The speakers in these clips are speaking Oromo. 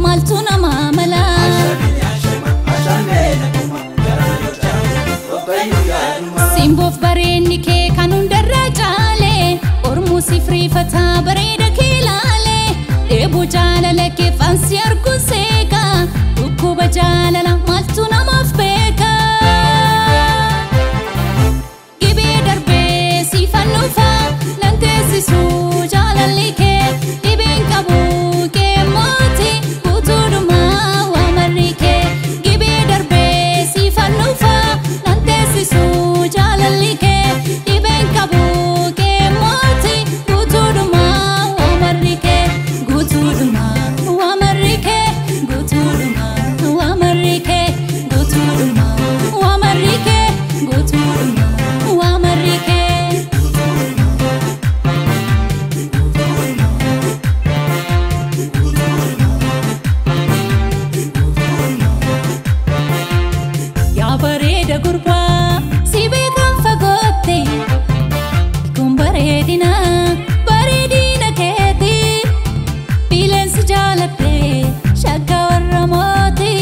maaltu namaa mala. Simboof bareenni kee kan hundarra caale, ormuu si firiifataa bareeda kee ilaale. Dheebuu jaalala kee faansi arguun seeqa, dhukkuba jaalala maaltu namaaf beeka. Gibee darbee siifan dhufa nan teessisu jaalalli kee, dhibeen qabu kee mooti guutuudhumaa waa marri kee. Gibee darbee siifan dhufa nan teessisu jaalalli kee, dhibeen qabu kee mooti guutuudhumaa waa marri kee. Guutuudhumaa waa marri kee, guutuudhumaa waa marri kee, guutuudhumaa waa marri kee, guutuudhumaa waa marri kee. Yaa bareeda gurbaa si beekan fagootte, kun bareedina bareedina keeti. Bileensi jaalatte shagga warra mooti.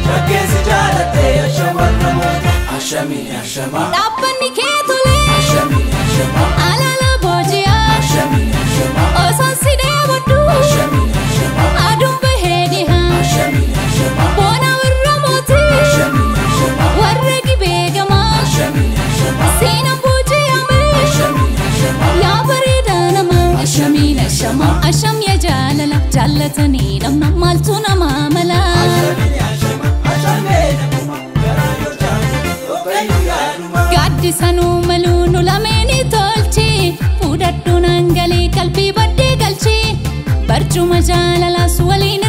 Shaggeessi jaalattee ashamarra moota. Ashamii ashamaa. Dhaabbanni kee tolee Ashamii ashamaa. alaala booji'aa, Ashamii ashamaa. osoon si dheebodhu Ashamii ashamaa. aduun bahee dhihaa. Ashamii ashamaa. Boona warra mootii Ashamii ashamaa. warra gibee gamaa, Ashamii ashamaa. seenaan booji'ame Ashamii ashamaa. yaa bareedaa namaa. Ashamiin ashamaa. Asham yaa jaalala jaallatanii dhabna maaltu namaa mala. Ashamii ashamaa. Ashamee naguma garaa yoo jaalu dhokkayyuu yaaduma. Gaaddisanuu maluu nu lameeni tolchi, fuudhadhu naan galii qalbii baddee galchi, barcuma jaalalaas waliin